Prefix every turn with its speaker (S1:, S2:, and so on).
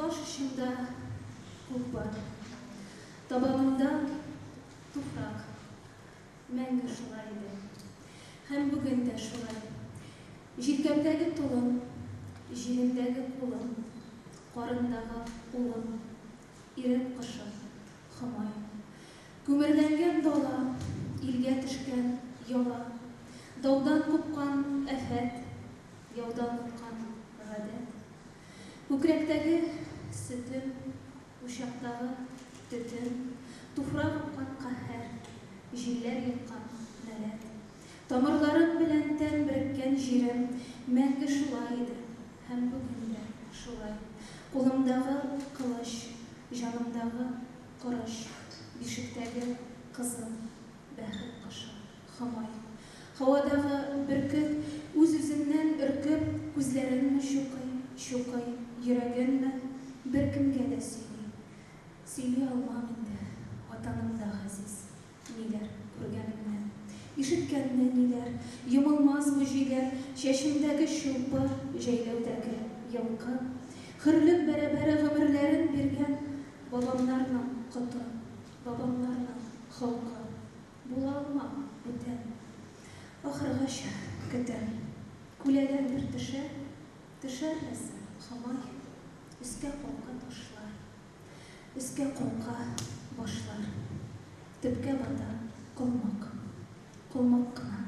S1: Баш очымда күк бар. Табанымда туфрак. Мәңге шулай иде. Һәм бүген дә шулай. Җилкәмдәге толым, җиңемдәге кулым, карындагы улым, ирек кошы, Хомай. Күмерләнгән дала, илгә төшкән яла, даудан купкан афәт, яудан откан гадәт. Күкрәктәге сөтем, учактагы төтен, туфрак упкан каһәр, җилләр йоткан нәләт. Тамырларым белән тән береккән җирем мәңге шулай иде һәм бүген дә шулай. Кулымдагы кылыч, җанымдагы корыч, бишектәге кызым, бәхет кошы. Хомай. Һавадагы бөркет, үз-үзеннән өркеп, күзләренме чукый, чукый, йөрәгенме, беркемгә дә сөйли. Сөйли алмам инде, Ватаным да газиз, ниләр күргәнемне. Ишеткәнне ниләр, йомылмас бу җөйләр, чәчемдәге чулпы, җәйләүдәге елкы. Хөрлек бәрабәре гомерләрен биргән бабамнарның коты, бабамнарның холкы. Була алмам бүтән. Ахыргача көтәм. Күләгәм бер төшә, Төшәр ләса, Хомай. Өскә калка ташлар. Өскә калка башлар. Төпкә бата колмак. Колмак кына.